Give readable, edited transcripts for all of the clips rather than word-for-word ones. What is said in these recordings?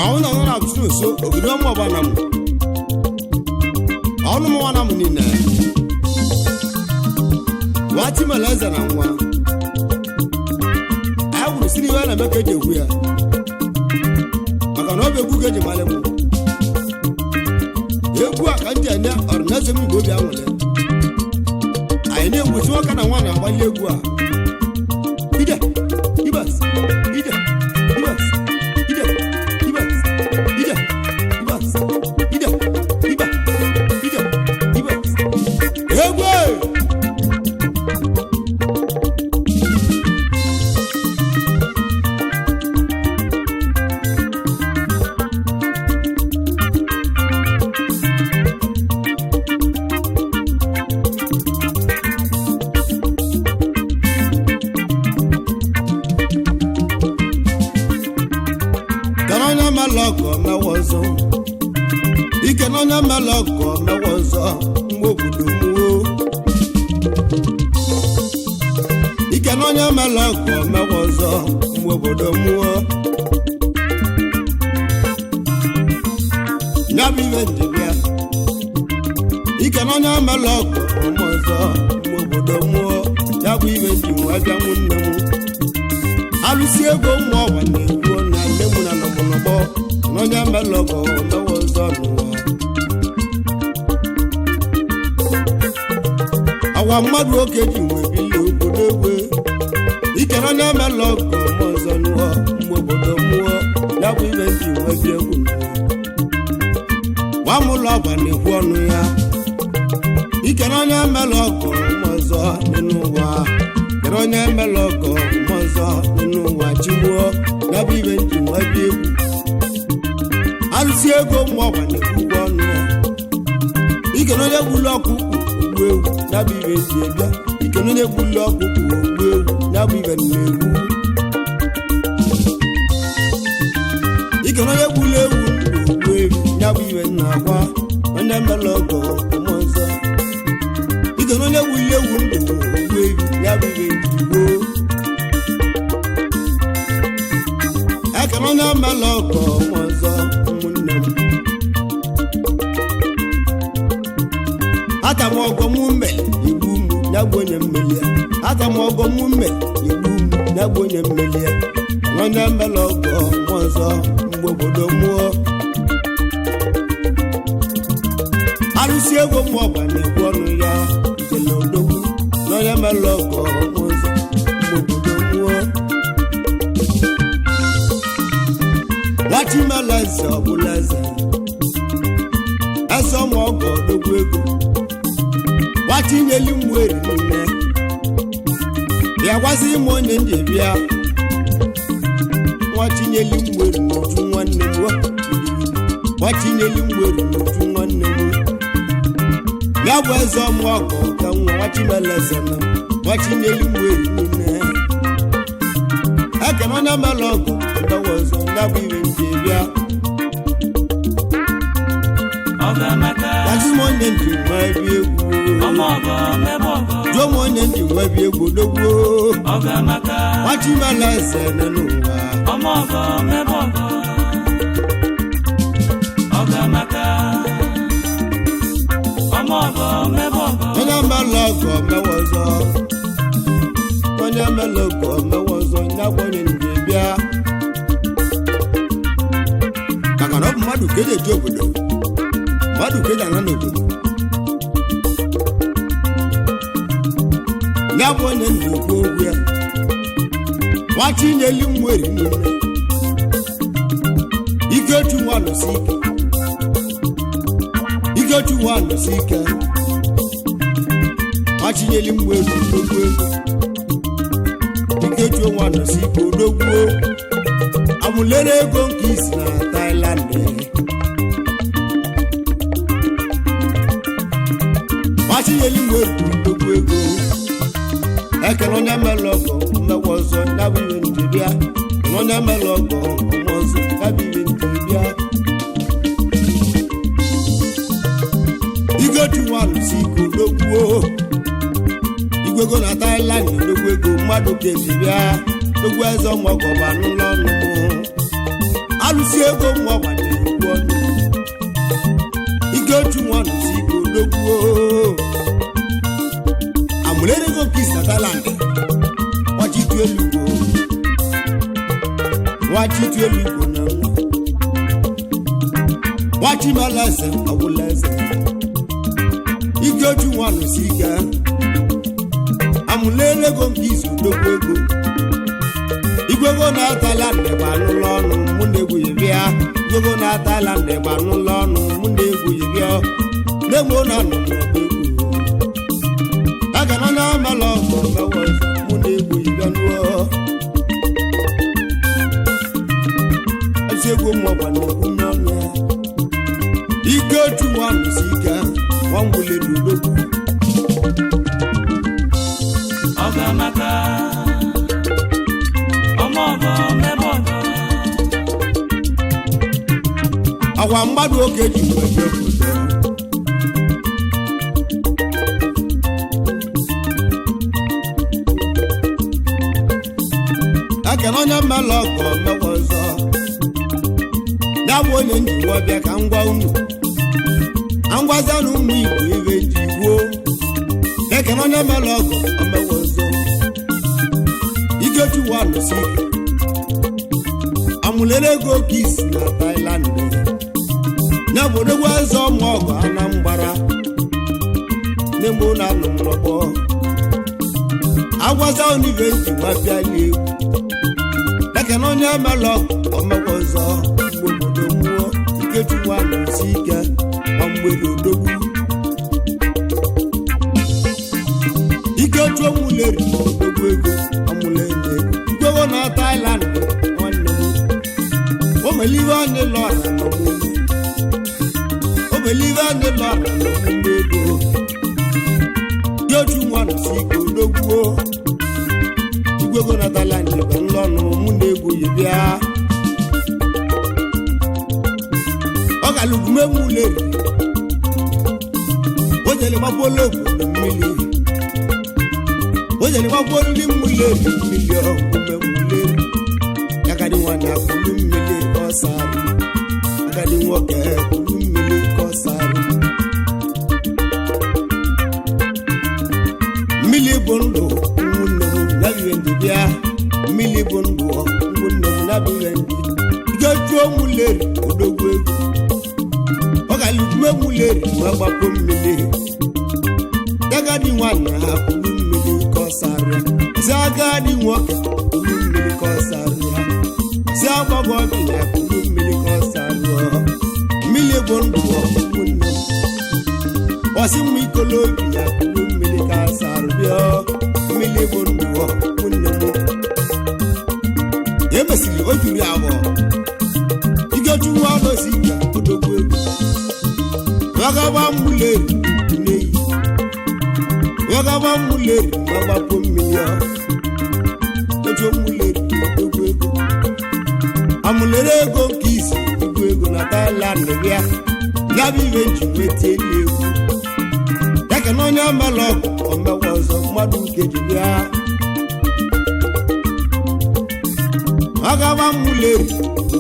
Ọnwụ na nọ na nso ogidi ọmụ ọba na m ọnụ m nwa na m niile nwa Chimele eze na nwa anyị gwuru siri iwe na-eme ka eji egwu ya, maka na ọ bụ egwu ka eji mara m. Egwu a ka m ji enye ọrịnaeze m Igbo obi aṅụrị. Anyị na-egwusi nwoke na nwa na-agbali egwu a. Ije ibas, ije ibas, ije ibas, ije ibas, ije iba, ije ibas, egwu e! Kere onye mela ọgọ mewe ọzọ, ike na onye mela ọgọ mewe ọzọ mgbe obodo muo. Ike na onye mela ọgọ mewe ọzọ mgbe obodo muo. Ya bụ iwe njibịa. Ike na onye mela ọgọ ome ọzọ mgbe obodo muo. Ya bụ iwe nji nwa bịa nwanne m. Alụsị ego nwa ọgba na-ekwu na nne m na nọgbọnọgbọ na onye melọgọ mewe ọzọ n'ụwa. Awa mmadụ oge ji nwe bili obodo egwe. Ike na onye melọgọ ome ọzọ n'ụwa mgbe obodo mmụọ. Ya bụ ibe ji nwe bi egwu n'ụwa. Nwa m ụlọ ọgba na-ekwu ọnụ ya. Ike na onye melọgọ ome ọzọ dị n'ụwa. Kere onye mela ọgọ ome ọzọ dị n'ụwa chigbuo. Ya bụ ibe nji nwa bi egwu. Alụsị ego mmụọ ọgba na-ekwu ụgwọ ọnụ ya. Ike na onye gbulu ọkụ ogbu ewu. Ya bụ ibe ji ebịa. Ike na onye gbulu ọkụ ogbu ewu. Ya bụ ibe na-egbu. Ike na onye gbulu ewu ogbu ewu. Ya bụ ibe na-agwa onye mela ọgọ ome ọzọ. Ike na onye gbulu ewu ndụ ogbu ewu. Ya bụ ibe ji gboo. Ekene onye mela ọgọ ome ọzọ ụmụnne m. Ata m ọgọ mụ mme igbu m ya bụ onye mmeli ya. Ata m ọgọ mụ mme igbu m ya bụ onye mmeli ya. Onye mela ọgọ ome ọzọ mgbe obodo mụọ. Arụsị ego mmụọ ọgba na-ekwu ọnụ ya ijele odogwu na onye mela ọgọ ome ọzọ mgbe obodo mụọ. Nwa Chimele eze ọbụla eze eze ọmụ ọgọ odogwu ego. Nwa Chinyelu mmụọ eri niile bịa gwazi ime onye nji bịa. Nwa Chinyelu mmụọ eri n'uju nwanne m o. Nwa Chinyelu mmụọ eri n'uju nwanne m. Ya bụ eze ọmụ ọgọ ka nwa nwa Chimele eze na nwa Chinyelu mmụọ eri niile. Ekene onye mela ọgọ emewe ọzọ. Ya bụ iwe nji bịa. Ọgamaka, Gwazi m onye nji nwa bi egwu. ọmọ ọgọ mebe ọgọ, Jụọ m onye nji nwa bi egwu odogwu. ọgamaka, Nwa Chimele eze nọ n'ụwa. ọmọ ọgọ mebe ọgọ, ọgamaka, ọmọ ọgọ mebe ọgọ, Onye mela ọgọ mewe ọzọ. Onye mela ọgọ mewe ọzọ. Ya bụ onye nji bịa. Maka na ọ bụ mmadụ ka eji eji obodo, mmadụ ka eji ana n'obodo. Ya bụ onye nji okwu okwu ya. Nwa Chinyelu mmụọ eri niile. Ikechu nwa nọsi ike. Ikechu nwa nọsi ike. Nwa Chinyelu mmụọ eri odogwu ego. Ikechu nwa nọsi ike odogwu. Amụlere ego nke isi na Thailand. Nwa Chinyelu mmụọ eri odogwu ego. Ekene onye mela ọgọ mmekwa ọzọ. Ya bụ ihe nji bịa. Ekene onye mela ọgọ ome ọzọ. Ya bụ ihe nji bịa. Igochi nwa alụsị ike odogwuo. Igwego na Thailand odogwu ego mmadụ ka eji bịa. Dogwu eze ọmọgọ bụ anụlọ ọnụ m. Alụsị ego nwa gbadoro ọnụ Ikechu nwa nụsi ike odogwuo amụlerego kis na Thailand nwachitu elugbo nwachitu elugbo na nwa nwachimala eze ọbụla eze Ikechu nwa nụsi ike amụlerego nke izu odogwu ego igwego na Thailand gba anụlọ ọnụ mụ na-egwu bịa igwego na Thailand gba anụlọ ọnụ mụ na-egwu bịa na-egbu na anụ n'ọba egwu aga na onye amala ọgọ mewe ọzọ mụ na-egwu bịa nụọ ezi egwu mụ ọgba na-egwu n'ọnụ ya Ikechu nwa nụsi ike nwa ngwule n'udogwu Ọgamaka, ọmọ ọgọ mebe ọgọ, akwa mgbadu oge ji wee obodo ekene onye mmelụ ọgọ mewe ọzọ ya bụ onye njiwa bịa ka ngwa unu angwazanụ ụmụ igbo ibe ji gwuo ekene onye mmelụ ọgọ omewe ọzọ Ikechu wa nụsi ike amụlere ego ka isi na Thailand ya bụ odogwu eze ọmụ ọgụ Anambra n'egbo na anụ mrọkpọ agwaza onibe nji nwa bịali egwu ekene onye emelụ ọgụ omekwa ọzọ mgbe obodo mmụọ Ikechu nwa nụsi ike ma mgbede odogwu Ikechu onwuleri odogwu ego amụlenye ego igwego na Thailand nwanne m omelive anyị lọra n'ọmụmụ omelive anyị lọra n'ọmụmụ ego Ikechu nwa nụsi ike odogwuo igwego na Thailand bụ nlọnụ mụ na-egwu yi bịa ọ galugumewuleri o jere gbagbuola obodo mmiri o jere gbagbuo ndị mmuleri mmiri ọgwume mmuleri agadi nwaanyị akwụlu mmiri ka ọ sarụ agadi nwoke kwulu mmiri ka ọ sarụ mmiri bụ ndụ ụmụnne m nabire ndị bịa mmiri bụ ndụ ụmụnne m nabire ndị Ikechu onwuleri odogwu ego ọ galugbume nwuleri ma gbapụ mmiri agadi nwaanyị ha kwulu mmiri ka ọ sara ya si agadi nwoke kwulu mmiri ka ọ sara ya si agbọghọbịa ya kwulu mmiri ka ọ sara ya mmiri bụ ndụ ụmụnne m ọsị mma ikolobi ya kwulu mmiri ka ọ sara bịa mmiri bụ ndụ ụmụnne m ya emesiri o juru abụọ Ikechu nwa nọsi ike odogwu egwu wagaba mmuleri n'eyi wagaba mmuleri magbapụ mmiri ọ otu mmuleri odogwu ego amụlere ego nke isi igwu ego na Thailand bịa ya bụ ibe nji nweta elu egwu ya ka na onye amala ọgụ omewe ọzọ mmadụ nke ji bịa wagaba mmuleri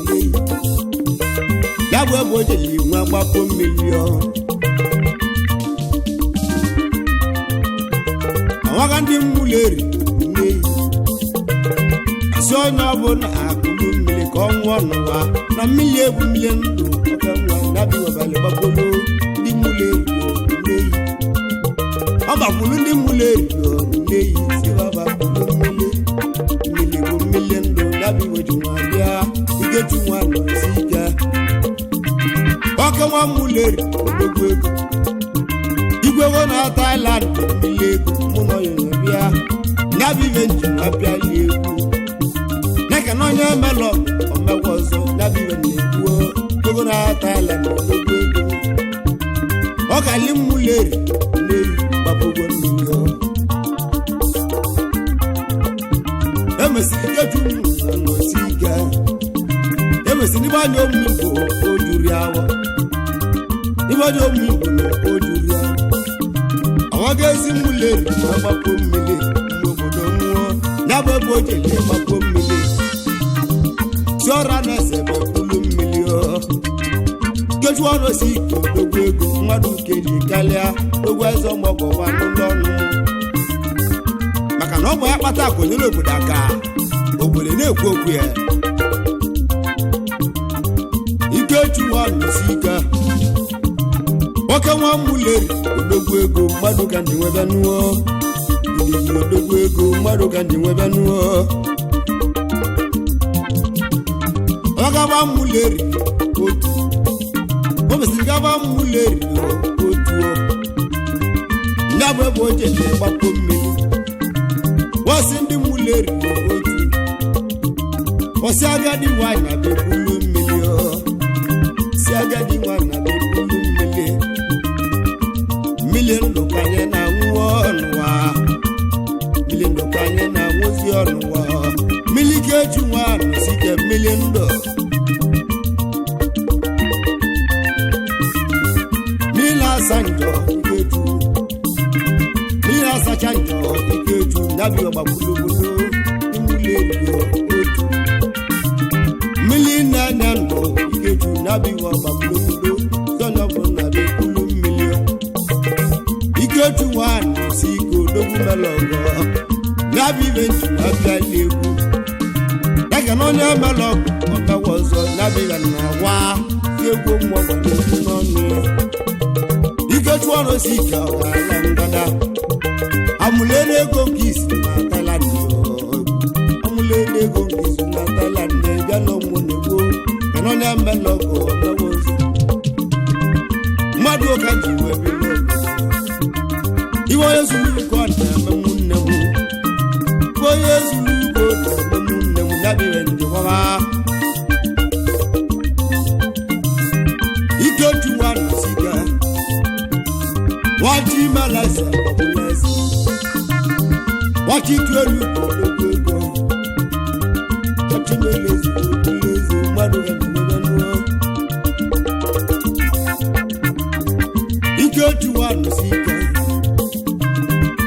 n'eyi ya bụ ebe o jeli nwa gbapụ mmiri ọ ọnwaga ndị mmuleri nneyi asị onye ọbụla akụlụ mmiri ka ọ nwụọ n'ụwa na mmiri egwu mmiri ndụ oke nwa nabiwabalị gbapolo ndị mmuleri nneyi ọ gbakwulu ndị mmuleri nneyi si baba kpụlụ mmiri mmiri bụ mmiri ndụ nabiweji nwa bịa Ikechu nwa nọsi ike ọke nwa mmuleri odogwu ego igwego na Thailand mmiri ego mụ na ọyọyọ bịa ya bụ ibe njem abịa ya egwu neke na onye emelọ omekwa ọzọ ya bụ ibe na-ekwuo ego na Thailand odogwu ego ọ gali mmuleri na-eyi gbapụgwo mmiri ọ emesiri Ikechu na nọsi ike emesiri ibe anya omume bụ o juru awọ ibe anya omume bụ na o juru awọ ọwaga ezi mmuleri ma gbapụ mmiri mgbe obodo nwụọ ya bụ ebe o jele gbapụ mmiri si ọra na eze bụ kwulu mmiri. Ikechukwu ọnụ si ike odogwu ego mmadụ keji karịa ogwu eze ọmọgọwa n'ụlọ ọnụ maka na ọ bụ ya kpata akwenyere obodo aka obodo na-ekwu okwu ya. Ikechukwu ọnụ si ike nwoke nwa mmuleri odogwu ego mmadụ ka ndị nwebe nụọ idiji odogwu ego mmadụ ka ndị nwebe nụọ ọgaba mmuleri otu o mesịrị gaba mmuleri otu ndị abụ ebe o jere gbapụ mmiri wọsị ndị mmuleri otu wọsị agadi nwanyị na bekwulu mmiri ọ si agadi nwanyị na bekwulu mmiri mmiri ndụ ka anyị na-anwụ ọnụwa mmiri ndụ ka anyị na-anwụzi ọnụwa mmiri ka eju nwa sike mmiri ndụ mmiri na-asa njọ ikeju mmiri na-asacha njọ ikeju nyabi ọgbagbulu obodo imụlọ erio otu mmiri na-anya ndụ ikeju nyabi ọgbagbulu obodo zọnyọ bụ na bekwulu mmiri ikeju nwanụ si ike odogwu melọgọ nyabi ibe nju abịala egwu ya na onye melọgọ ọmewa ọzọ nyabi ya na wa egwu mmụọ gbara egwu n'ọnụ ya. Ikechukwu ọrụ si ike ọgala ngada amụlere ego nke isi na Thailand amụlere ego nke isi na Thailand bịa na ụmụ na-egbo ya na onye melọgọ ọmewa ọzọ mmadụ ụka ji wee biri iwe onye zuru ike ọ na-eme nne m iwe onye zuru ike ọ na-eme nne m ya bịara njekwaba Ikechukwu anọsika nwachi malaze ọbụlaeze nwachi tu elu ka odogwu ego nwachi meleze ọbụlaeze mmadụ ga-emebe nụọ Ikechukwu anọsika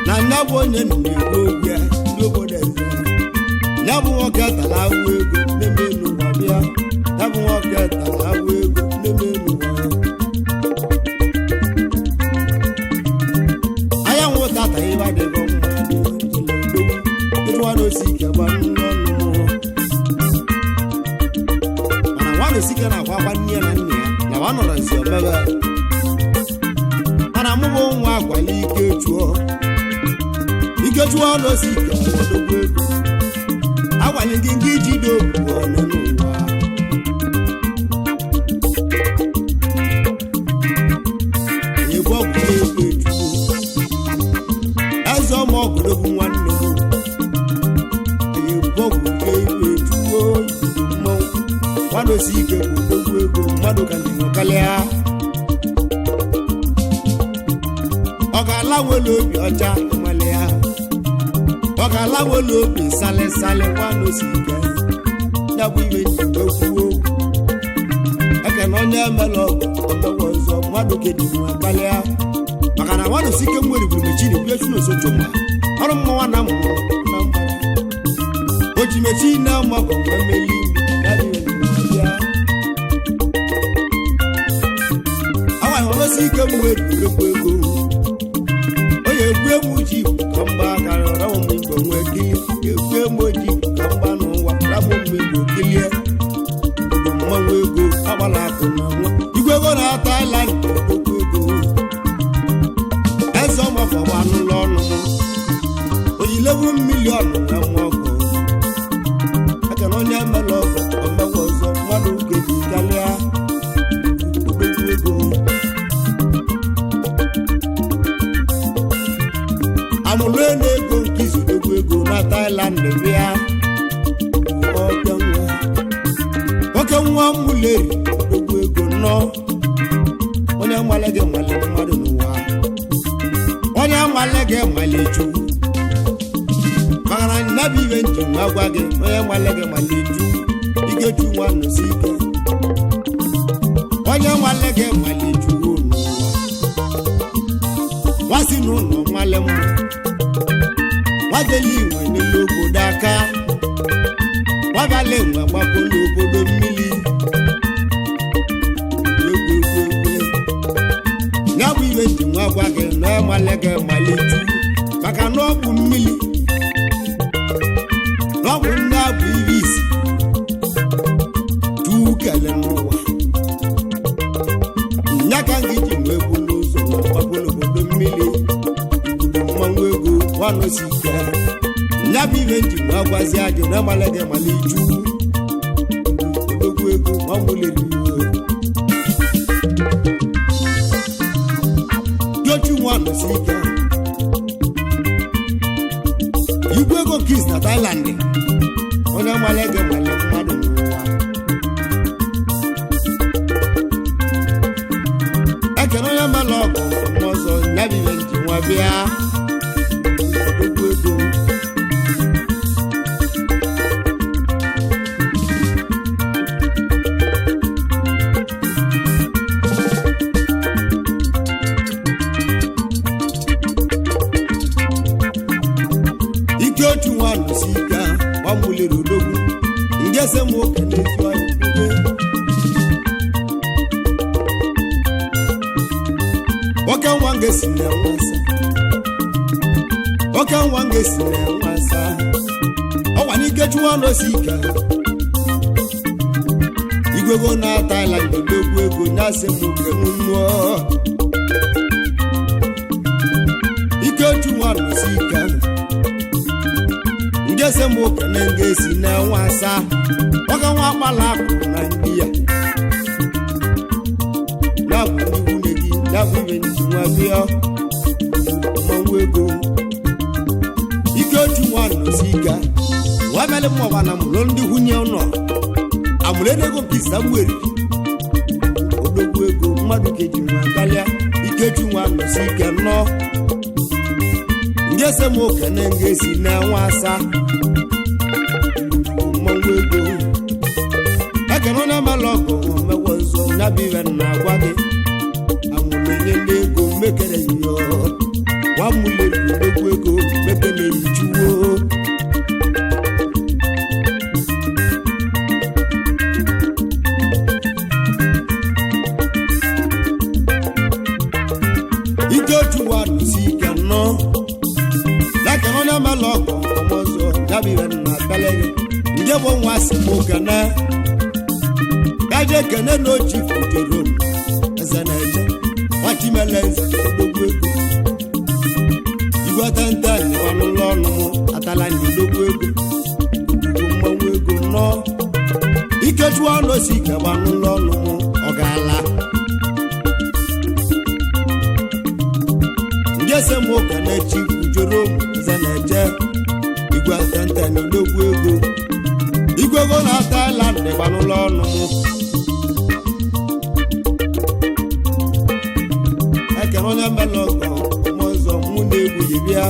na nya bụ onye na-ekwu okwu ya ndị obodo eze ya bụ nwoke tara awụ ego n'eme n'ụwa bịa ya bụ nwoke tara awụ ego n'eme n'ụwa anyanwụ tata ịba dịgo mma dị ịtụwara osike gba n'ọnụ mana nwa osike na-akwa akwa nne ya na nna ya na wa nọrọ nsi omebe mana mụ bụ nwa akwali Ikechukwu Ikechukwu ọnụ si ike odogwu ego agwali gị nke iji dị okwu ọnụ n'ụwa egwu ọgwụ na-ekwu echukwu eze ọma ọgụdogwu nwanne m egwu ọgwụ nke echukwu igbo mmanwụ mmadụ si ike bụ odogwu ego mmadụ ka ndị nwekalịa ọ ga-ala nwere obi ọcha ịmale ya ọ ga-ala nwere obi salịsalị nwanụ si ike ya bụ iwe ji wee kwuo eke na onye emela ọgụ omewe ọzọ mmadụ kedị nwa karịa maka na nwanụ si ike nwere gburu mechiri bie chu n'osocho nwa ọrụ mmanwa na mmụọ na mgbada o ji mechi na mmakọ mgbe mmeli ya bụ iwe ji wee bịa awa ọlọsị ike m wee nnukwu ego onye egwu emu ji ka mgba aka rawa m igbo nwee kilie egwu emu ji ka mgba n'ụwa rabụ m igbo kilie obodo mmanwụ ego agbala akụ na nwa igwe ego na Thailand okwu ego eze ọmafọgba n'ụlọ ọnụ m oyilewu miliọn na nwa ọkụ aka na onye emela ọgọ omekwa ọzọ mmadụ keji karịa odogwu ego amụlụ elu ego nke izudogwu ego na Thailand bịa oke nwa oke nwa mmuleri odogwu ego nnọọ onye nwale gị nwale mmadụ n'ụwa onye nwale gị nwale chukwu maka na nyabụ ibe njem agwa gị onye nwale gị nwale ju ikechu nwa nọsi ike onye nwale gị nwale chukwu n'ụwa nwa si n'ụlọ nwale mma nwajeli inwe n'elu obodo aka nwabala enwe gbapụlụ obodo mmiri egwu egwu gị malitu maka na ọ bụ mmiri na ọ bụ ndị abụ iri isi tukele n'ụwa nya ka gị ji wee bulu ụzọ wee gbapụ n'obodo mmiri obodo mmanwụ ego nwanọsi ike nya bụ ihe nji wee gwazi ajụ na amala gị malitu odogwu ego nwamụlere iwe Yochu nwanọsi ike igwe ego kis na Thailand onye mara ego nwere mmadụ n'ụwa ekene onye mara ọgụ mmụọ ọzọ nyabihe nji nwa bịa odogwu ego ike otu nwa nọsi ike gbamulere odogwu ngese m nwoke na-ezu anyị oke nwa ngesi na nwasa oke nwa ngesi na nwasa ọwa n'ike chụwa nọsi ike igwego na Thailand odogwu ego nyasị m nwoke nnụọ ike otu nwa nọsi ike ngese m okene ngesi na nwa asaa ọka nwa akpala akụ na ndị ya ya bụ ndị nwunye gị ya bụ ibe ndị nwa bịa mmanwụ ego ike otu nwa nọsi ike nwa bịalị mmụọba na mụrụ ndị nwunye nọ amụrụ ego nke Samuel odogwu ego mmadụ ka eji nwa karịa ikechu nwa nọsi ike nọ ngese m okene ngesi na nwa asaa mmanwụ ego ekene onye mara ọgụ omegwo nso ya bụ ibe na agwa gị anwụrụ enye ndị ego mekere yo nwamụlere odogwu ego mekene yichuwo ike otu nwa nụsi ike nnọọ lákàrọ náà má lọ kọ ọmọ sọ dábì rẹ nà abẹ́lẹ́ rẹ ǹjẹ́ wọ́n wá sí mo kàná kájẹ́ kẹ́nẹ́ ló jí fòjòrò ẹsẹ̀ náà ẹ̀jẹ̀ wọ́n ti mẹ́lẹ̀ ẹsẹ̀ lógún ego ìgbọ́ tẹ́ntẹ́ ní wọn lọ́nu mú atala ní lógún ego gbogbo mmanwụ ego nọ ikechu ọnụ si kẹwàá lọ́nu mú ọ̀gá ala. Ngese m ụka na-echi ujoro m na-eje igwe tente n'odogwu ego igwe ego na Thailand gbanụlọ ọnụ m ekere onye melọgọ ọmọ ọzọ mụ na-egwu yi bịa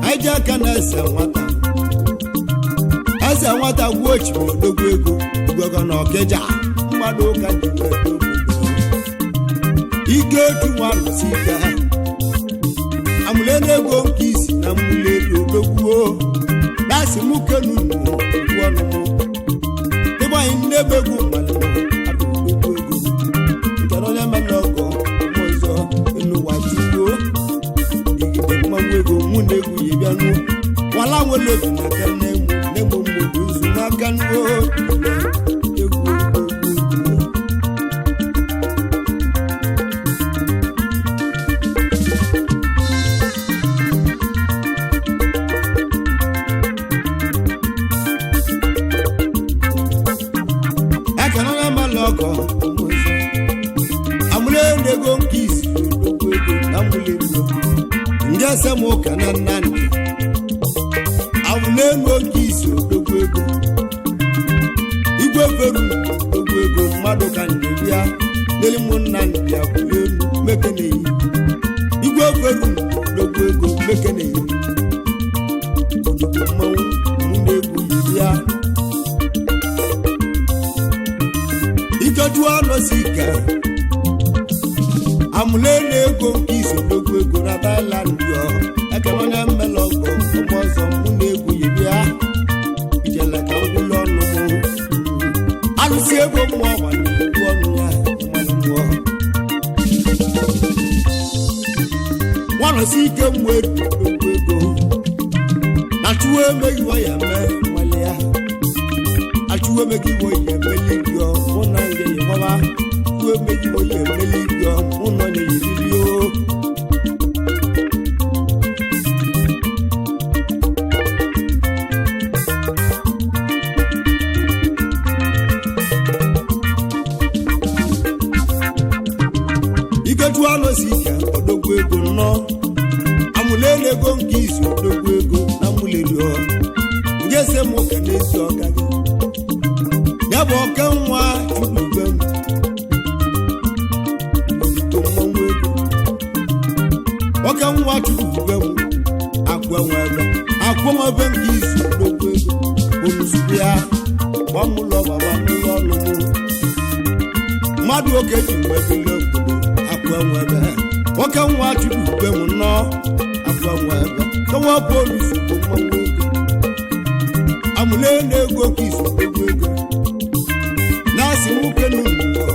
anyị ji aka na-ese nwata eze nwata gwuo ochiri odogwu ego igwego na ọkịja mmadụ ụka ji wee dogo ike otu nwa nọsi ike ha amụle n'ego nke isi na mmụle elu odogwuo dasị mụ kenu nụ okwu ọnụ mụ ịgbanye nnebe egwu mmalụ abụ odogwu ego nkere onye mere ọgọ ọmụ ọzọ enụwa tukwuo igide mmanwụ ego mụ na egwu yi bịa nụ wala nwere obi na aka nne mụ na-egbo mgbe nzu n'aka nnuo egwu egwu egwu. Ekene onye mara ọgọ ọmụ ọzọ amụle ego nke isi odogwu ego na mmụle ego ndị ese m ụka na nnamdị amụle ego nke isi odogwu ego igwe feru odogwu ego mmadụ ka ndị bịa n'elu mụ nnamdị akwụle elu mekeneyi igwe feru odogwu ego mekeneyi odogwu mmanwụ mụ na-egwu yi bịa ìtọ́jú ọ̀nà sí kẹ̀. Àmúlélẹ̀ ego nke ìṣòdogbo ego na Thailand yọ. Ẹkẹ wọn ní mẹ́lọ ọgbọ̀n ọmọ ọzọ mú na egwu yìí bíá. Ìjẹ̀lẹ̀ ka ń gwúlọ̀ ọnụ mú. Alụsị egwu Igwe mmụọ odogwu ego na chụwa emeghị iwe ya eme nwale ya achụwa emeghị iwe ya emeli gị mụ na nge ya gbawa chụwa emeghị iwe ya emeli gị mụ na onye ya eriri o. Ikechu alụsị ike odogwu ego nnọọ amụlele ego nke izu odogwu ego na mụleli ọ nje se m ụka n'ezi ọka gị ya bụ oke nwa chukwugwe m ozugbo mmanwụ ego oke nwa chukwugwe m akwụnwebe akwụnwebe nke izu odogwu ego onuzugbo ya gbamụlọ baba n'ụlọ ọnụ m mmadụ oke ji mgbe bili obodo akwụnwebe oke nwa chukwugwe m nnọọ akwụnwebe kewa polisi bụ mmanwụ ego amụlele ego nke izu odogwu ego na-asị nwoke n'ụlọ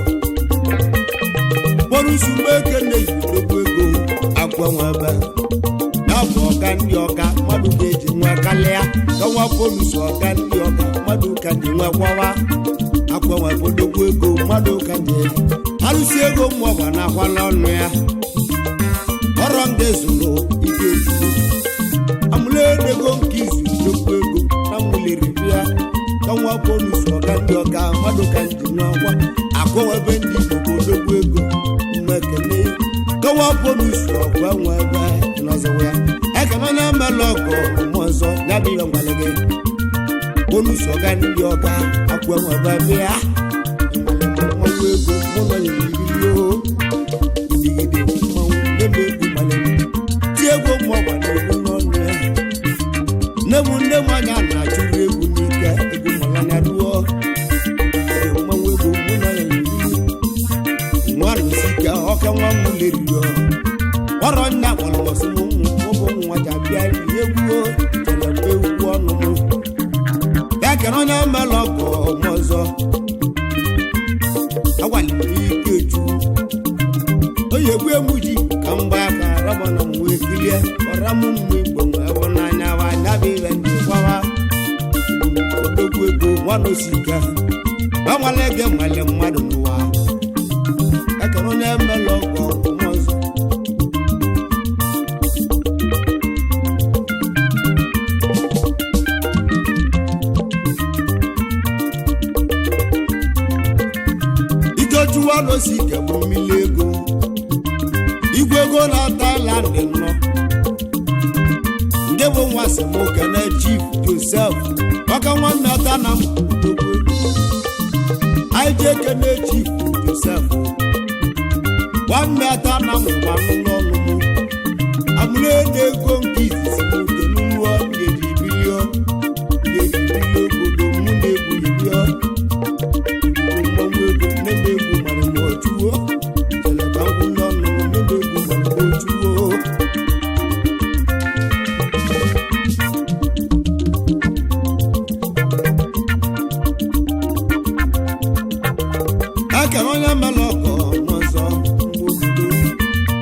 kpọrụsụ meke na-eji odogwu ego agwanwebe na-abụ ọga ndị ọga mmadụ ga-eji nwa kalịa kewa polisi ọga ndị ọga mmadụ ka ji nwa gwawa agwanwebe odogwu ego mmadụ ka ji arụsị ego mmụọ na akwala ọnụ ya ọrọ ndị zụrụ ike ezigbo amụlele ego nke izu odogwu ego na mwuliri bịa kanwa bonus ọga ndị ọga mmadụ ka ndị n'ọkwa akwọwebe ndị Igbo bụ odogwu ego mmekene kanwa bonus ọgwa nwa ebe n'ọzọwa ya ekene na mmelụ ọgọ mmụọ ọzọ ya bụ ihe nwale gị bonus ọga ndị ọga akwọwebe bịa mmanwụ ego mụ nọ nyere o gidigidi mmanwụ na-eme egwu mmalị tie egwu mmụọ gbara egwu n'ọnụ ya nne m nne m anya na-achụrụ egwu n'ike egwu malanya ruo mmanwụ egwu mụ na ya yiri nwa rụsi ike ọka nwa m leriri ọrọ nna kpọrọ m ọsị m ụmụ ụmụ nwa ja bịa rie egwu chere mgbe egwu ọnụ m ya kere onye mmelụ ọgọ m ọzọ agwaliri ike chu onye egwu egwu ji ka mgba aka rọba na m wee kilie ọra m mmụ igbo nwee bụ n'anya wa anya bụ ibe ndị gwawa odogwu ego nwanosika gbanwale gị nwale mmadụ n'ụwa ekere onye mmelụ ọgọ ọmụ ọzọ Ikechuwa n'osike bụ mmiri ego igwe ego na Thailand nọ ndị bụ nwa si m kene Chief Joseph ọka nwanne ata na m odogwu ego anyị ji ekene Chief Joseph nwanne ata na m gwa n'ụlọ ọnụ m amụlele ego nke izizi m kenụọ ngeji bilio ngeji bilio obodo mụ na-egwu ibio mmanwụ ego nne m egwu mara m ochuo jeleba ngwụlọ ọnụ nne m egwu mara m ochuo. Akara onye mmelụ ọgọ n'ọzọ mgbe obodo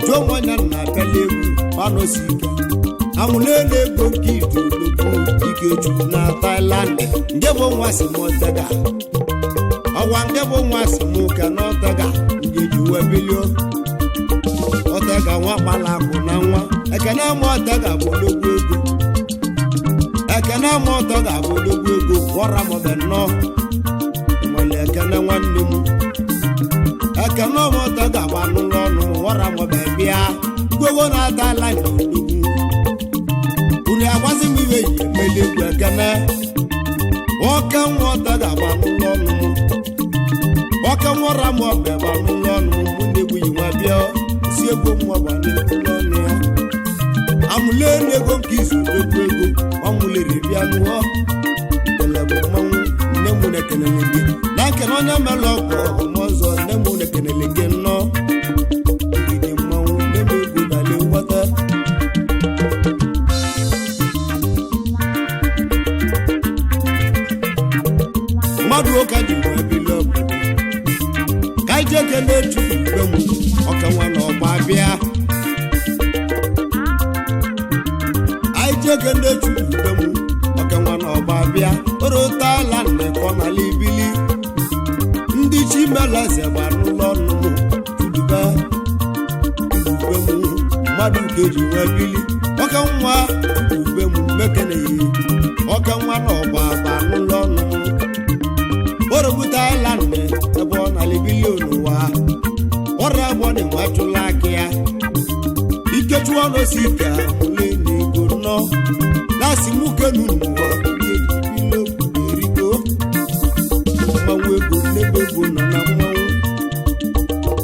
jụọ onwe ya na apịala egwu gbanụsi ike anwụlele ego nke ije olokwu ike chukwu na Thailand nke bụ nwa si m otega ọgwa nke bụ nwa si m ụka na ọtega ndị ji uwe bilio ọtega nwa kpala akụ na nwa ekene ma ọtega bụ odogwu ego ekene ma ọtega bụ odogwu ego gwọra m ọbẹ nnọọ ịmala ekene nwanne m ekene ọmọtọ ga-agba n'ụlọ ọnụ m gwọra m ọbẹ bịa mgbogo na-ata ala na odogwu unu agwazi m iwe yi emeli egwu ekene nwoke nwa ọtọ ga-agba n'ụlọ ọnụ m nwoke nwụra m ọbịa gba n'ụlọ ọnụ m mụ na-egwu yi nwa bịa si egwu m ọgba n'ụlọ ọnụ ya amụlelu ego nke izu odogwu ego ọmụlere bịa nụọ kele bụ mmanwụ nne m na-ekelele gị na nkene onye melụ ọgụ ọmụ ọzọ nne m na-ekelele gị nnọọ ogige mmanwụ nne m egwu balị ngwọta. Mmadụ ụka ji wee bilie obodo ka anyị jee kelee Chukwu igwe m ọka nwa na ọgba bịa. Ajeke ndị chukwu m ọka nwa na ọgba bịa orotala nnekọ n'ala ibili ndị chimeleze gba n'ụlọ ọnụ m chudube ube m mmadụ ka eji nwee bili ọka nwa ube m mekeneghị ọka nwa na ọgba gba n'ụlọ ọnụ m orobutala nne ebe ọ nala ibili n'ụwa ọrụ agbọ dị nwa chụla aka ya ikechu ọnụ si ka ole na ego nọ na-asị mụ kenu n'ụwa ile eriko mmanwụ ego nnebe ego nọ na mmanwụ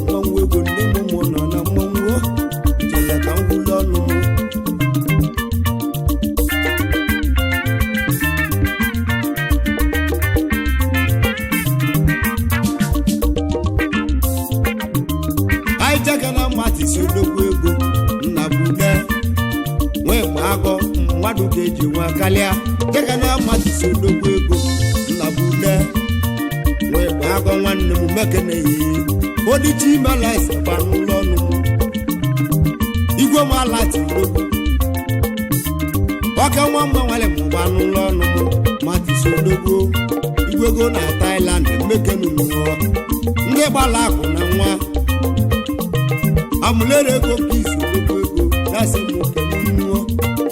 mmanwụ ego nnebe mụ nọ na mmanwụ o jele ka m gwụlụ ọnụ m. Anyị jeka na mmatisi odogwu ego nna bụ ude nwee mgbe agọ mmadụ ka eji nwa kalịa jeka na mmatisi odogwu ego nna bụ ude nwee mgbe agọ nwanne m mekeneghị odichi imelese gba n'ụlọ ọnụ m igwe m alati odogwu ọka nwa mma nwere m gba n'ụlọ ọnụ m matisi odogwu igwe ego na Thailand mekenu n'ụwa ndị gbala akụ na nwa amụlere ego ka izu ego ego na-asị m kenunuo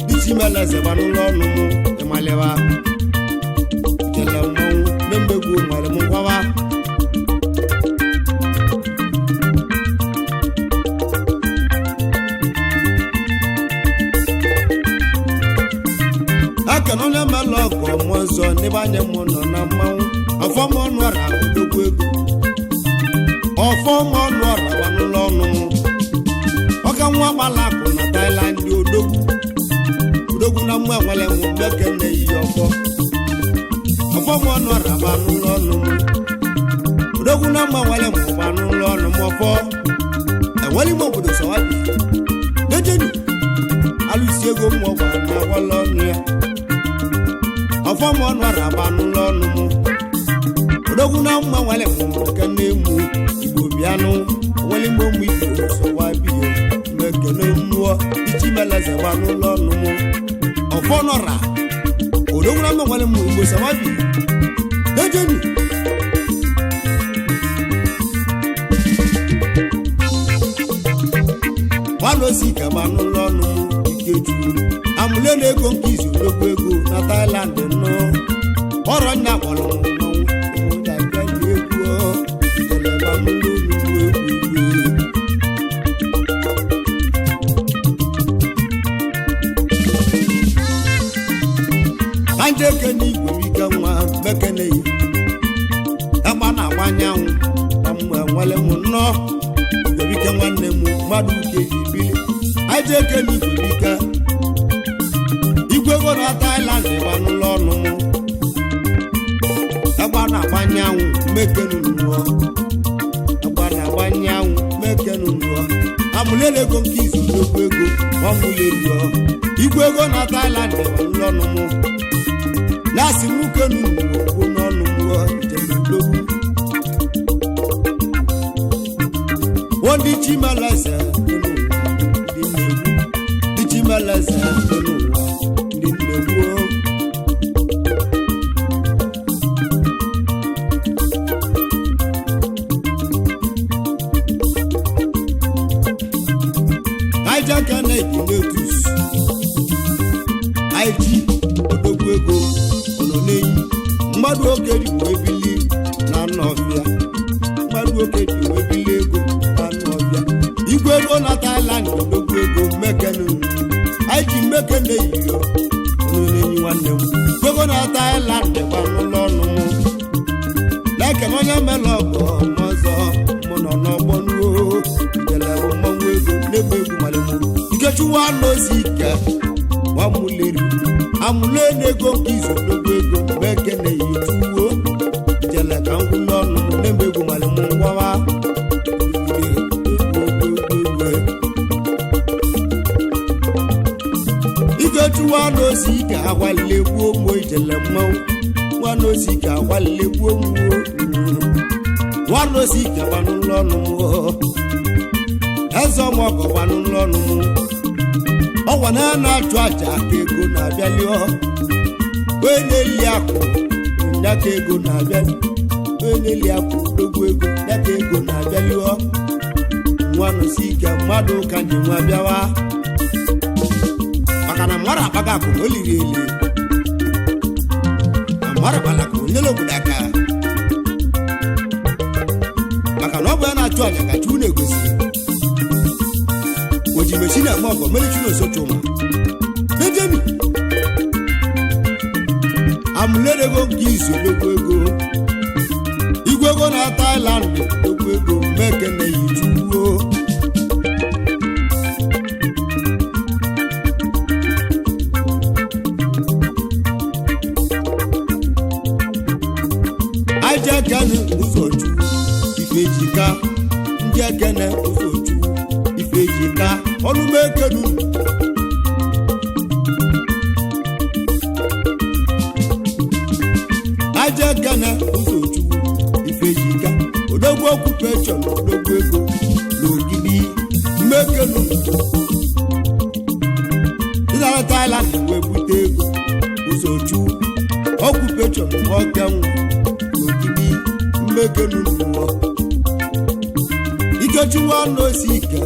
dichimeleze gbanụlọ ọnụ m ịmalịwa jele mmanwụ na mmegbu nwere m gwawa akana onye mela ọgọ mmụọ nsọ n'ebe anya m nọ na mmanwụ ọfọm ọnụ ọra odogwu ego ọfọm ọnụ ọra gbanụlọ ọnụ m ọka nwa gbala akụ na Thailand odogwu odogwu na mma nwere m mmeke na eyi ọfọ ọfọ m ọnụ ọraba n'ụlọ ọnụ m odogwu na mma nwere m gba n'ụlọ ọnụ m ọfọ enwere ime obodo sawabi dejenu alụsi ego m ọgba na agwala ọnụ ya ọfọ m ọnụ ọraba n'ụlọ ọnụ m odogwu na mma nwere m nke na-emu igbo bịanụ enwere ime ụmụ igbo sọwabi mekene mmụọ ichimeleze gba n'ụlọ ọnụ m ọfọ nọra odogwu na mma nwere m igbo sawabi dejenu nwanne ka ma n'ụlọ ọnụ m ikechukwu amụle na ego nke izu odogwu ego na Thailand nọ ọrọ nna kpọrọ m mmanwụ ụmụntakịrị egwu njeleba n'ụlọ olugbu egwu egwu. Anje kene igwe m ike nwa mekeneghị agba na-agba anyanwụ na mgbe nwere m nnọọ igwebike nwanne m mmadụ uke ji bili aje kene igwebike igwe ego na Thailand gbanụlọ ọnụ m agba na-agba anyanwụ mekenu nnụọ agba na-agba anyanwụ mekenu nnụọ amụlele ego nke izu n'okwu ego ọmụleluo igwe ego na Thailand gbanụlọ ọnụ m láti mú kẹnu ògbó nọnù wọ ìjẹ̀lógún. Wọ́n di Chimeleze nínú wa ndị nnewu. Di Chimeleze nínú wa ndị nnewu. Naija Kennedy Netus IG odogwu ego ọnọ n'enyi mmadụ oke ji wee bili na anụ ọfịa mmadụ oke ji wee bili ego na anụ ọfịa igwe ego na Thailand odogwu ego mekene IG mekene yiri ọnọ n'enyi nwanne m ego na Thailand gbanụlọ ọnụ m na-ekene onye mela ọgọ n'ọzọ mụ nọ n'ọgbọ nuo njelebụ mmanwụ ego n'ebe egwu malịmụ nkechuwa n'ozi ike nwamuleri amụle n'ego nke izu odogwu ego mgbe ekene yi tuwo jele ka ngwụlọ ọnụ m n'ebe egwu malịmụ ngwawa ikechuwa n'ozi ike agwalile gbuo mụ ijele mmanwụ nwa n'ozi ike agwalile gbuo mụ nwa n'ozi ike gbanụlọ ọnụ m eze ọmọgọ gbanụlọ ọnụ m Ọgwa na na-achụ aja ka ego na-abịali ọ. Onye na-eli akụ ya ka ego na-abịali. Onye na-eli akụ odogwu ego ya ka ego na-abịali ọ. Nwa nọsi ike mmadụ ka njem nwa bịawa. Maka na mmadụ akpaga akụ na o liri eli. Na mmadụ kpala akụ nyere obodo aka. Maka na ọ bụ ya na-achụ aja ka Chukwu na-egosi. Ojimechi na-eme ọgọ mere chi na-osochi ụma. Ejemi amụlerego nke izu odogwu ego. Igwe ego na Thailand odogwu ego mekene yi chukwuo. Aja ekene ụzọchukwu ifejika ndị ekene ụzọchukwu ifejika ọnụmekenu. Aja ekene ụzọchukwu ifejika odogwu okwu pechọn odogwu ego n'ogidi mmekenu. Ịnara Thailand wee bute ego ụzọchukwu okwu pechọn ọkenwa n'ogidi mmekenu n'ụwa. Ikechukwu anụ osi ike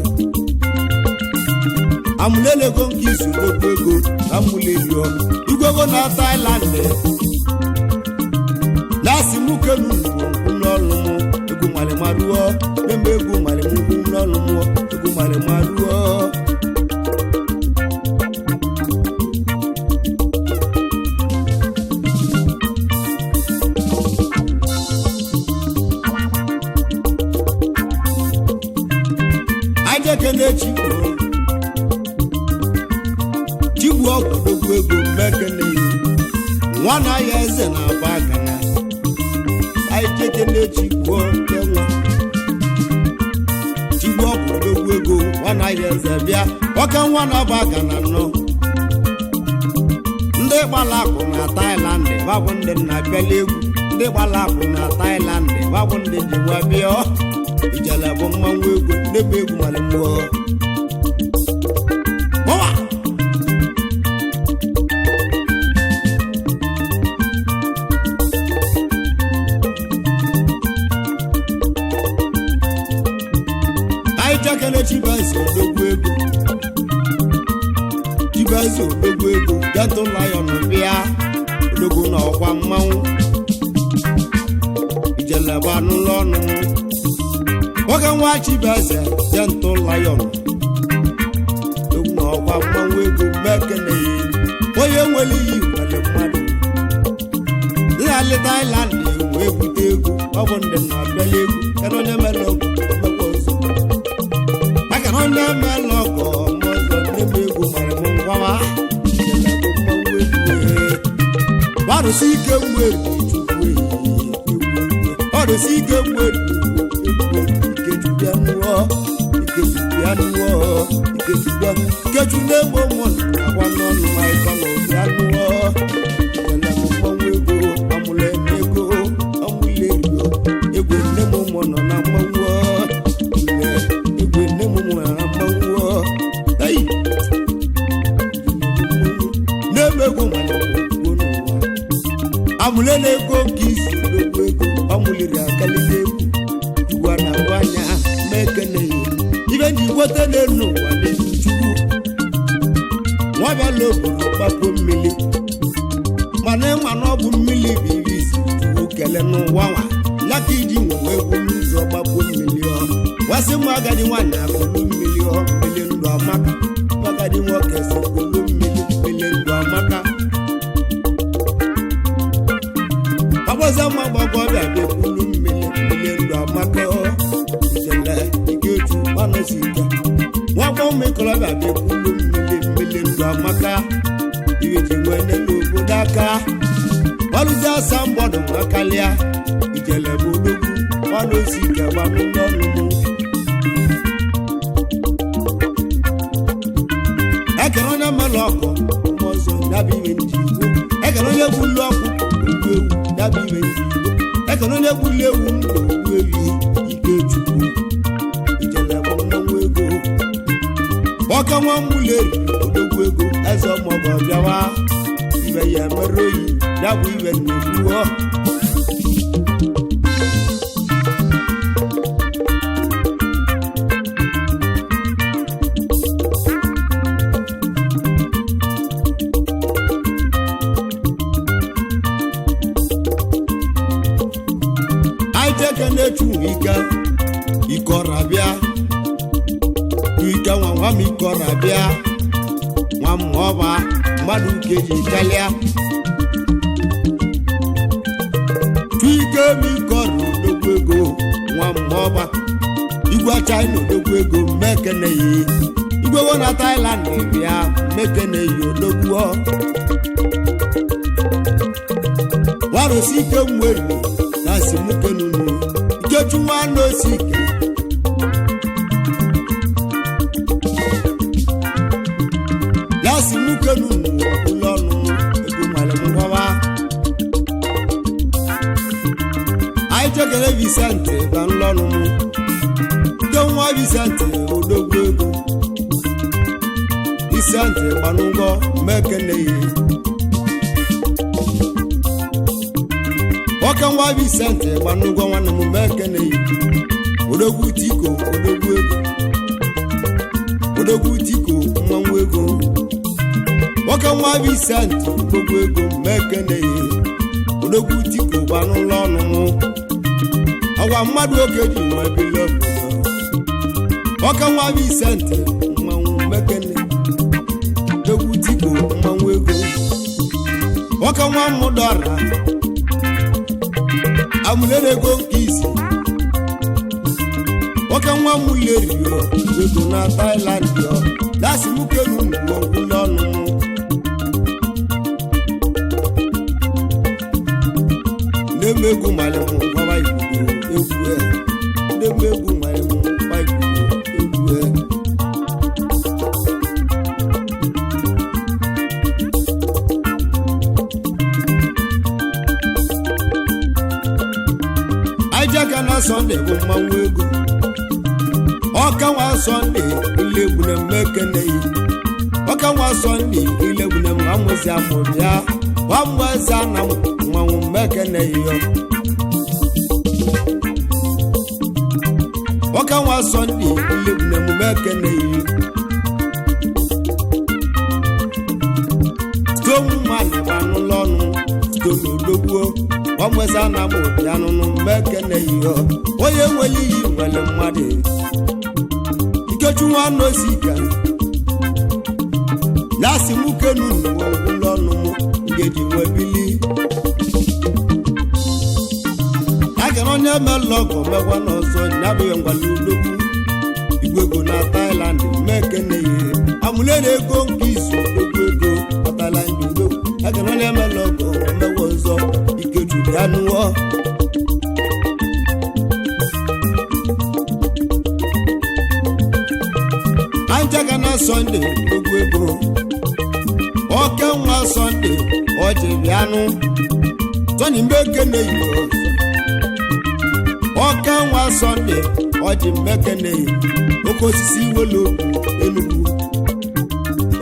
amụlelego nke izu odogwu ego na amụlelio igwego na Thailand na-asị mụ kenu nkwụ n'ọnụ mụ egwu malịmaruo eme egwu malịmugwu n'ọnụ mụ egwu malịmaruo. Ajekene chigbuo chigbuo ọgwụdogwu ego mmekene nwa na ya eze na-agba agana. Ajekene chigbuo nwa chigbuo ọgwụdogwu ego nwa na ya eze bịa ọka nwa na-agba agana nọ. Ndị gbala akụ na Thailand babụ ndị nna bịala egwu. Ndị gbala akụ na Thailand babụ ndị ji nwa bịa. Ijele bụ mmanwụ egwu n'ebe egwu mara mmụọ. Ọwa! Anyị chakere Chibueze odogwu ego. Chibueze odogwu ego Gentle Lion bịa odogwu na ọkwa mmanwụ. Ijele bụ anụlọ ọnụ m. Nwoke nwa Chibueze Gentle Lion odogwu na ọkwa mmanwụ ego mmekeneghị onye nwere iyi nwere mmadụ. Ndị Thailand wee bute ego ọ bụ ndị na-abịala egwu kedu onye mere ọgụ omekwa ọzọ. Maka na onye mere ọgụ ọmụ ọzọ n'ebe egwu mara m ngwawa. Ijele bụ mmanwụ egwu ee. Gbarụsị ike mgbe Chukwu egwu. Gbarụsị ike mgbe egwu Ikechu bịa nụọ Ikechu bịa nụọ Ikechu bịa Ikechu na-egbo mmụọ na-agwa n'ọnụ ma ịkọlọ bịa nụọ. Ijele bụ mmanwụ ego amụla ego amụla ego egwe nne m ụmụ nọ na mmanwụ egwe nne m ụmụ nọ na mmanwụ ei na-eme ego mana ogwo n'ụwa amụle na-ego nke izu odogwu ego amụliri akalite egwu igwe na-agba anya mekeneghị ibe ji gweta n'elu ụwa n'elu chukwu nwa bịala obodo kpapuo mmiri mana ịma na ọ bụ mmiri bụ iri isi chukwu kele n'ụwa nwa ya ka iji nwe egwu n'ụzọ gbapuo mmiri ọ wasị m agadi nwaanyị akụlụ mmiri ọ mmiri ndụ amaka agadi nwoke si kụlụ mmiri mmiri ndụ amaka agbaza mma gbagọbịa bịa kwulu mmiri mmiri ndụ amaka ijele ikechu gbanụsi ike nwakwa ụmụ ikorobịa bịa kwulu mmiri mmiri ndụ amaka iwe ji nwee n'obodo aka gbalụzi asa mgbọdụ nwa kalịa ijele bụ odogwu gbanụsi ike gbanụ n'ọnụ mụ ekere onye mmelụ ọkụ ọzọ nyabụ iwe ndị igbo ekere onye gbulu ọkụ ogbu ewu nyabụ iwe ndị igbo ekere onye gbulu ewu mkpa ogbu ewi ike chukwu ijele bụ mmanwụ ego ọka nwa mmuleri odogwu ọgọ bịawa ibe ya emere oyi ya bụ ibe na-ekwuo. Anyị jeke na-echu ike ikọra bịa ike nwa nwa m ikọra bịa nwa m ọba mmadụ nke ji kalịa chike m ikọra odogwu ego nwa m ọba igwe china odogwu ego mmekeneyi igwe wo na Thailand bịa mmekeneyi odogwu warụsi ike mweri na simukenunu ikechu nwanne osi ike ya simukenunu ụlọ ọnụ ego nwere ngwawa anyị jekere Vicente ba nlọnụ m nke nwa Vicente odogwu ego Vicente gbanụgwọ mmekeneyi nwoke nwa Vicente gbanụgwọ nwanne m mekeneyi odogwu tiko odogwu ego odogwu tiko mmanwụ ego nwoke nwa Vicente odogwu ego mekeneyi odogwu tiko gbanụlọ ọnụ m ọgwa mmadụ oge ji nwa ebili obodo nwoke nwa Vicente mmanwụ mekene odogwu tiko mmanwụ ego nwoke nwa mụdọra amụlere ego nke isi nwoke nwa m lerio ego na Thailand yo dasị m kenu ngwụlọ ọnụ m na-eme egwu malị m gwaba igbo egwu e na-eme egwu malị m gwa igbo egwu e. Aijaka na Sọnde bụ mmanwụ ego ọka nwa Sọnde ilegbune mmekeneyi ọka nwa Sọnde ilegbune m amụzi amụ bịa nwamụezi ana m mmanwụ mmekeneyi yo ọka nwa Sọnde ilegbune m mmekeneyi stone man gbanụlọ ọnụ stone odogbuo ọmụeza na m obi anụnụ mmekeneyi yo onye nwere iyi nwere mmadụ Ikechu nwanne osika ya si m kenu n'ụwa ụlọ ọnụ m ngeji nwe bili agara onye melụ ọgọ mekwa n'ọzọ nyabụghị ngwale odogwu igwe ego na Thailand mmekeneyi amụlere ego nke izu odogwu ego na Thailand odogwu agara onye melụ ọgọ mekwa ọzọ Ikechu bịa nụọ. Anjaga na Sọnde ogwu ego oke nwa Sọnde ọjị bịanụ Tony mmekeneyi oke nwa Sọnde ọjị mmekeneyi oke osisi iwelu Enugu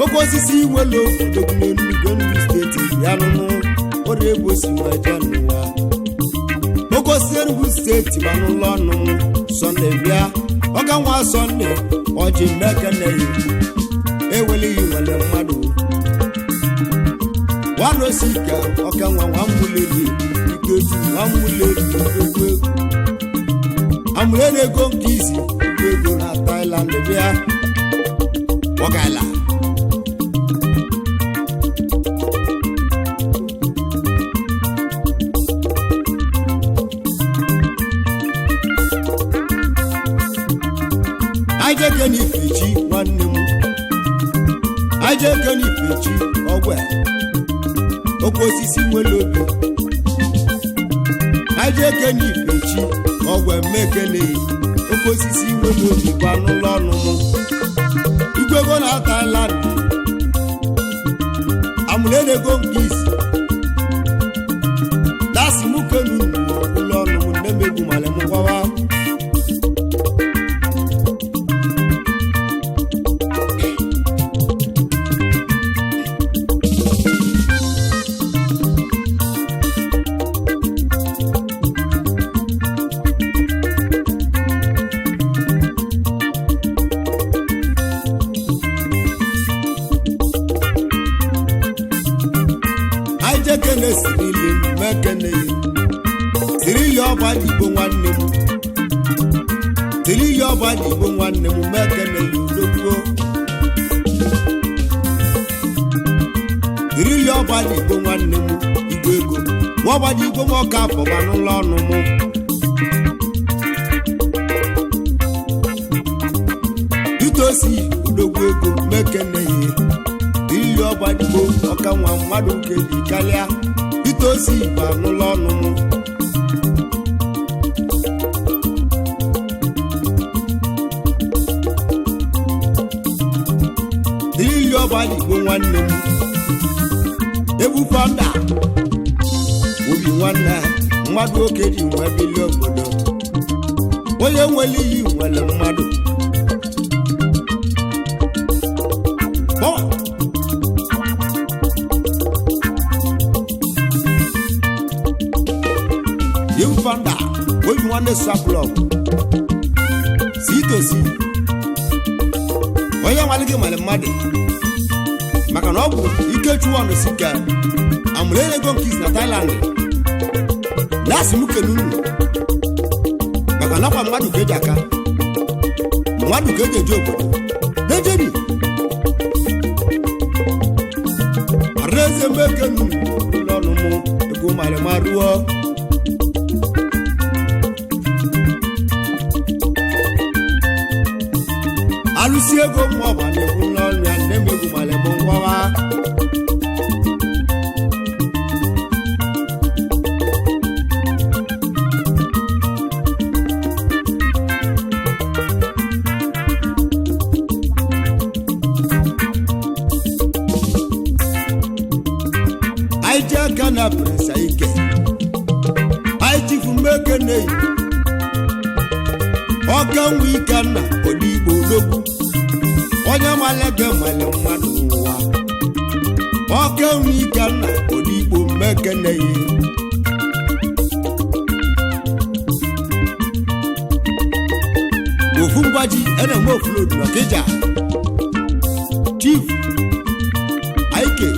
oke osisi iwelu odogwu n'Enugu Enugu steeti bịanụ ọrụ egwu si wee jee n'ụwa oke osisi Enugu steeti gbanụlọ ọnụ Sọnde bịa oke nwa Sọnde ọjị mmekeneyi ewelighị nwere mmadụ nwanosike ọka nwa nwamụleri Ikechu nwamụleri ogwu ego amụlere ego nke isi ogwu ego na Thailand bịa ọgala ajeke na ifechi nwanne m ajeke na ifechi ọgwe oke osisi nwere obi ajeke na ifechi ọgwe mmekeneyi oke osisi nwere obi gbanụlọ ọnụ m igwego na Thailand amụlere ego nke isi dasị m kenu ụlọ ọnụ m nne m egwu malị m gwawa. Jekene sirili mekene sirili ọba igbo nwanne m sirili ọba igbo nwanne m mekene udogbuo sirili ọba igbo nwanne m igwe ego nwa ọba igbo m ọka afọba n'ụlọ ọnụ m itosi odogwu ego mekene ihe ili ọba igbo ọka nwa mmadụ nke dị karịa itosi igbo anụla ọnụ m ili ọba igbo nwanne m ebu fanda obi nwanne mmadụ oke ji nwee bili obodo onye nwere iyi nwere mmadụ. Founder, obi nwanne saplọg si tosi onye nwale gị nwere mmadụ maka na ọ bụ Ikechukwu ọnụsika amụrụ ego nke isi na Thailand na-asị m kene unu maka na ọkwa mmadụ ka eji aka mmadụ ka eji eji obodo dejeni araeze mekenu ụlọ ọnụ mụ ego mara ma ruo. Alụsị ego mmụọ na-ekwu n'ọnụ ya nne m egwu mara m ngwawa anyị ji aka na prịnsa ike anyị chifu mmeke na-eyi ọka nwa ike nna odigbo odogwu onye malege male mmadụ n'ụwa ọka nwa ike nna odigbo mmeke na-eyi ofu mgbaji ena-eme ofulod n'Ọkịja Chief Ike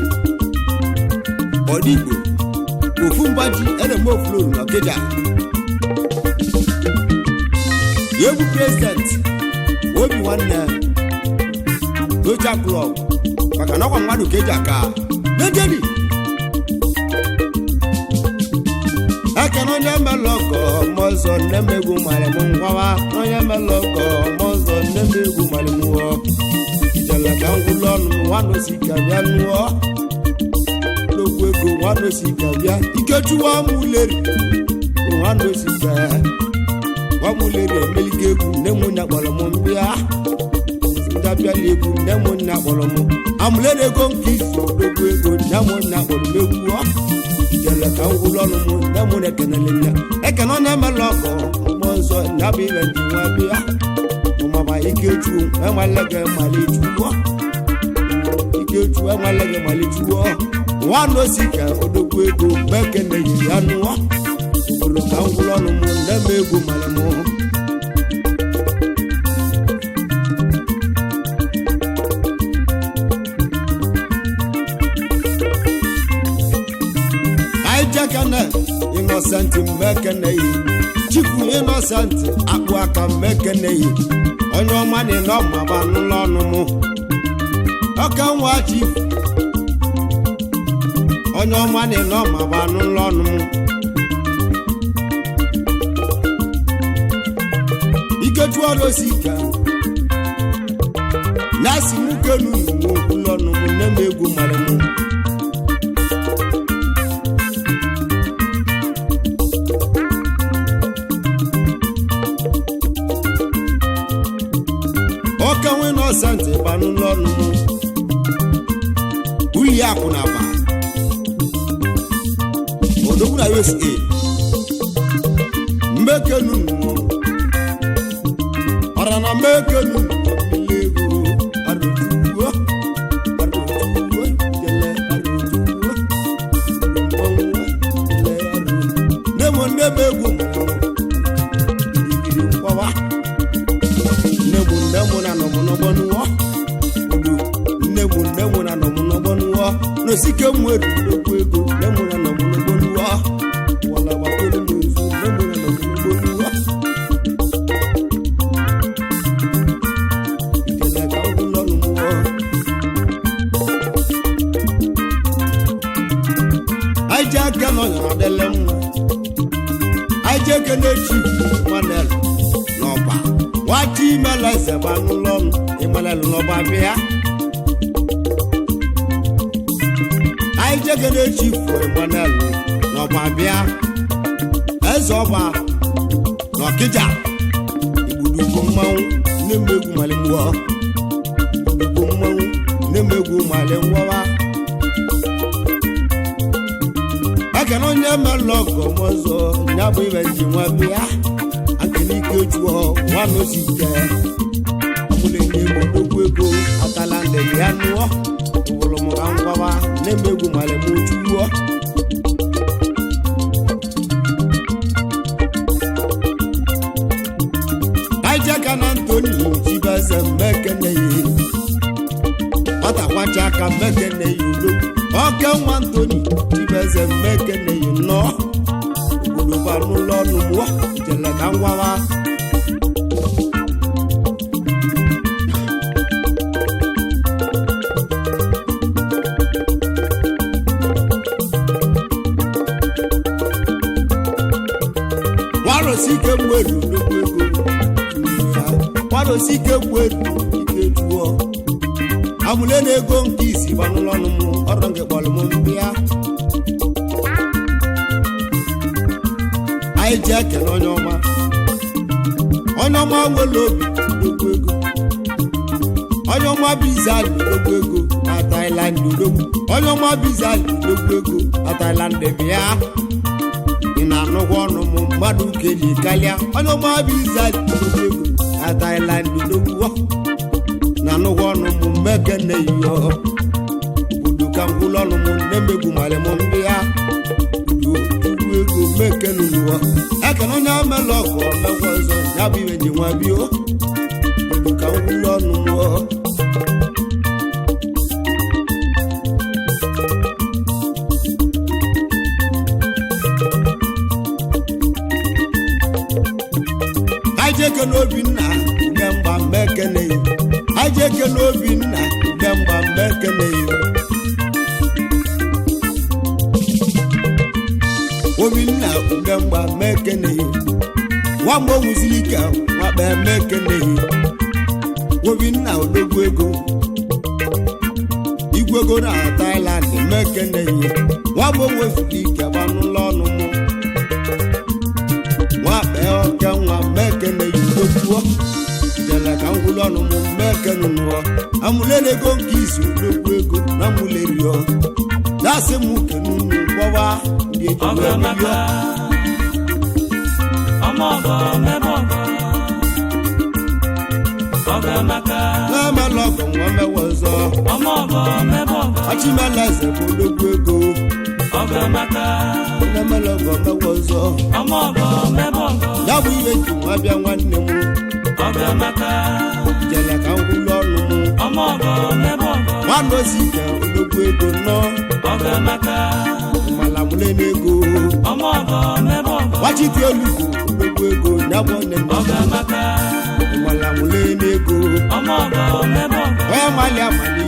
Odigbo ofu mgbaji ena-eme ofulod n'Ọkịja egwu president obi nwanne Soja Club maka na ọkwa mmadụ ka eji aka nejeni ekene onye melọgọ mọzọ nne m egwu mara m ngwawa onye melọgọ mọzọ nne m egwu mara m nwụọ ijele ka ngwụlọ ọnụ m nwanụ si ka bịa nụọ n'okwu ego nwanụ si ka bịa Ikechukwu amụleri nwanụ si ka gwamụleri emelike egwu nne m nya kpọrọ m mbịa ndabịala egwu nne m nna kpọrọ m amụlere ego nke izu odogwu ego nne m nna kpọrọ m egwu ọ ijele ka ngwụlọ ọnụ m nne m na-ekenele nne ekene ọ na-emela ọgọ mmụọ nsọ nya bụ ibe ndị nwa bịa ụmaba Ikechukwu enwele gị malichuo Ikechukwu enwele gị malichuo nwanne osi ka odogwu ego mekene yiri ya nụọ obodo ka ngwụlọ ọnụ m nne m egwu mara m. Ijekene Innocent mmekeneyi Chifu Innocent akpụ aka mmekeneyi onye ọma na ịnọ maba n'ụlọ ọnụ mụ ọka nwa chifu onye ọma na ịnọ maba n'ụlọ ọnụ mụ Ikechukwu ọrụsika na-asị m kenu n'ụlọ ọnụ m nne m egwu mara m. Ọka nwe nọsantị gbanụ n'ọnụ m uli akụ na aba odogwu na USA mmekenu ọra na mmekenu ego arụtuo arụtuo jele arụtuo mmanwụ jele arụ nne m nne m egwu igiri nkwawa nne m nne m na nọ m n'ọgbọ nụọ odu nne m nne m na nọ m n'ọgbọ nụọ n'osike m Mweri odogwu ego nne m na nọ m n'ogboluwa wala gbakolu m nzu nne m na nọ m n'ogboluwa ijele ka m gwụlọ ọnụ mụọ aja aka nọ nyara adịle mma aja eke na-echi manel n'ọba nwata imela eze gba n'ụlọ ọnụ ịmanel n'ọba bịa anyị jegere chifu Emmanuel n'ọba bịa eze ọba n'ọkịja igbudugo mmanwụ nne m egwu mali mụọ igbudugo mmanwụ nne m egwu mali nwọwa ekene onye melụ ọgọ m ọzọ ya bụ ibe nji nwa bịa akene ike juo nwanụ si ike ọmụlenye m odogwu ego atala ndị ya nụọ ụbụrụ m ka ngwawa na-emegwu mali m juo aijaka na Antoni jibeze mmekeneyi nwata kwacha aka mmekeneyi odogwu oke nwa Antoni jibeze mmekeneyi nnọọ obodo gbanụlọ ọnụ mụọ jele ka ngwawa nwarosike mweru nnukwu ego nwarosike mweru ike juo amụle na ego nke isi gbanụlọ ọnụ m ọrụ nke kpọrọ m mbịa anyị ji ekele onye ọma onye ọma nwere obi nnukwu ego onye ọma bizali nnukwu ego na Thailand odogwu onye ọma bizali nnukwu ego na Thailand bịa ị na-anụkwa ọnụ m mmadụ keli karịa onye ọma bizali nnukwu ego na Thailand odogwu na-anụkwa ọnụ m mmekene iyo obodo ka ngwụlọ ọnụ m nne-emegbu mali m ndị ya ugwu ego mmekene ụwa ekene onye amela ọgụ omekwa ọzọ ya bụ iwe ji nwa bio obodo ka ngwụlọ ọnụ m ajeke n'obinna udemgba mmekene ajeke n'obinna udemgba mmekene obinna udemgba mmekene nwamgbe onwuziri ike nwakpa emekene obinna odogwu ego igwe ego na Thailand mmekene nwamgbe onweziri ike gbanụlọ ọnụ mụ nwakpa oke nwa mmekene yudokwuo jele ka ngwụlọ ọnụ m mmekene nụọ amụlere ego nke isi odogwu ego na amụlerio dasị m kenunu gwọwa ndị eji Ọgọ wee amaka. birio Ọmọ ọgọ mebe ọgọ. Ọgọ amaka. na-emela ọgọ nwa mewe ọzọ Ọmọ ọgọ mebe ọgọ. achimela eze bụ odogwu ego Ọgọ amaka. na-emela ọgọ mewe ọzọ Ọmọ ọgọ mebe ọgọ. ya bụ ihe ji nwa bịa nwanne m Ọgọ amaka. jele ka ngwụlọ ọnụ m Ọmọ ọgọ mebe ọgọ. nwanne ozike odogwu ego nọ Ọgọ amaka. malamule n'ego Ọmọ ọgọ mebe ọgọ. wachite olugbo odogwu ego ya bụ nne m Ọgọ amaka. malamule n'ego Ọmọ ọgọ mebe ọgọ. onye mali amali